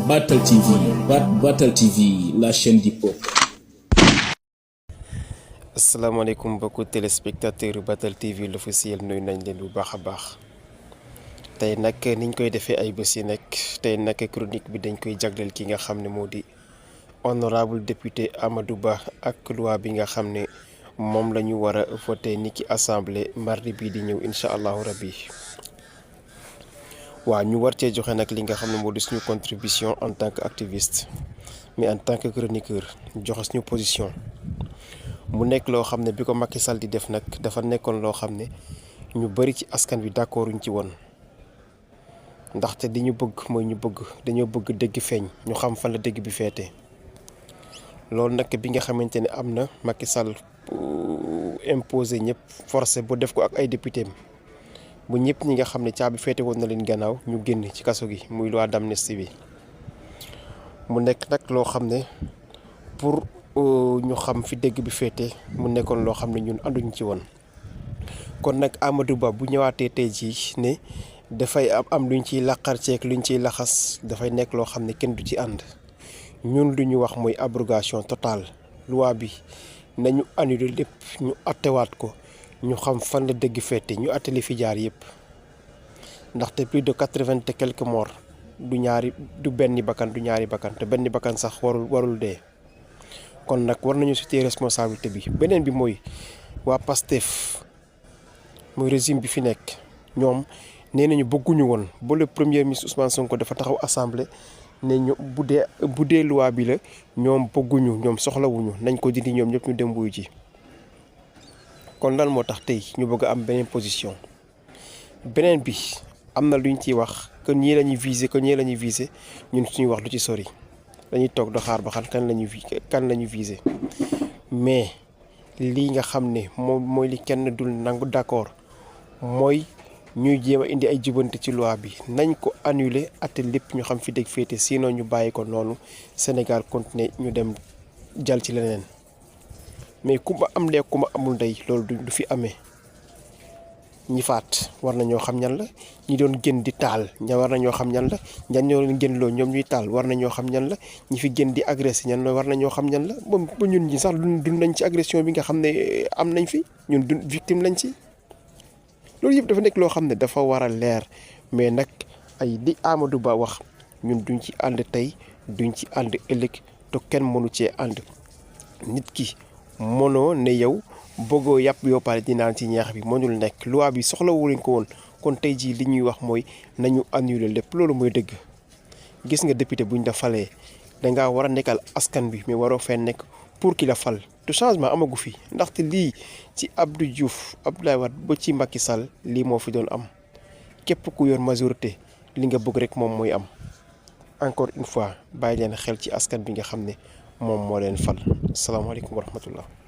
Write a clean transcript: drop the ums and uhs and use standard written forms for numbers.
Battle TV, Battle TV, la chaîne du peuple. asalaamaaleykum mbokku téléspectateur Battle TV l'officiel nuyu nañ leen bu baax a baax tey nag niñ koy defee ay bés yi nekk tey nag chronique bi dañ koy jagleel ki nga xam ne moo di honorable député Amadou Ba ak loi bi nga xam ne moom la ñu war a voté ni ki assemblée mardi bii di ñëw incha allahu rabbi waaw ñu war cee joxe nag li nga xam ne moo di suñu contribution en tant que activiste mais en tant que chroniqueur joxe suñu position. mu nekk loo xam ne bi ko Macky Sall di def nag dafa nekkoon loo xam ne ñu bari ci askan wi d'accorduñ ci woon ndaxte li ñu bëgg mooy dañoo bëgg dëgg feeñ ñu xam fan la dëgg bi féete loolu nag bi nga xamante ne am na Macky Sall imposé ñëpp forcé bu def ko ak ay député bu ñëpp ñi nga xam ne caabi féete woon na leen gannaaw ñu génn ci kaso gi muy loi d'amnistie bi mu nekk nag loo xam ne pour ñu xam fi dëgg bi féete mu nekkoon loo xam ne ñun ànduñ ci woon kon nag Amadou Ba bu ñëwaatee tey jii ne dafay am luñ ciy laqar ceeg luñ ciy laxas dafay nekk loo xam ne kenn du ci ànd ñun lu ñu wax mooy abrogation totale loi bi nañu annulé lépp ñu attewaat ko ñu xam fan la dëgg féete ñu atte li fi jaar yëpp ndaxte plus de 80 et quelques morts du benn bakkan du ñaari bakkan te benn bakkan sax warul dee. kon nag war nañu citer responsabilité bi beneen bi mooy waa PASTEF mooy régime bi fi nekk ñoom nee nañu bëgguñu woon ba le premier ministre Ousmane Sonko dafa taxaw assemblée ne ñu bu dee loi bi la ñoom bëgguñu ñoom soxlawuñu nañ ko dindi ñoom ñëpp ñu dem wuyu ji kon lan moo tax tey ñu bëgg a am beneen position beneen bi am na luñ ciy wax que ñii la ñuy viser ñun suñuy wax lu ci sori. dañuy toog do xaar ba xam kan la ñu viser mais lii nga xam ne moom mooy li kenn dul nangu d'accord mooy ñuy jéem a indi ay jubante ci loi bi nañ ko annuler atte lépp ñu xam fi dëgg féete sinon ñu bàyyi ko noonu Sénégal continuer ñu dem jàll ci leneen mais ku ma am ndey ku ma amul ndey loolu du fi amee ñi faat war na ñoo xam ñan la ñi doon gën di taal war na ñoo xam ñan la ñan ñoo leen gën loo ñoom ñuy taal war na ñoo xam ñan la ñi fi gën di agressé ñan la war na ñoo xam ñan la ba ñun ñi sax dund nañ ci agression bi nga xam ne am nañ fi ñun du victime lañ ci loolu yëpp dafa nekk loo xam ne dafa war a leer mais nag ay li Amadou Ba wax ñun duñ ci ànd tey duñ ci ànd ëllëg te kenn mënu cee ànd nit ki mënoo ne yow bëggoo yàpp yoo pare di naan ci ñeex bi mënul nekk loi bi soxlawuñ ko woon kon tey jii li ñuy wax mooy nañu annuler lépp loolu mooy dëgg gis nga député buñ la falee dangaa war a nekkal askan bi mais waroo fee nekk pour ki la fal te changement amagu fi ndaxte lii ci Abdou Diouf Abdoulaye Wade ba ci Macky Sall lii moo fi doon am képp ku yor majorité li nga bëgg rek moom mooy am encore une fois bàyyi leen xel ci askan bi nga xam ne moom moo leen fal asalaamaaleykum wa rahmatullah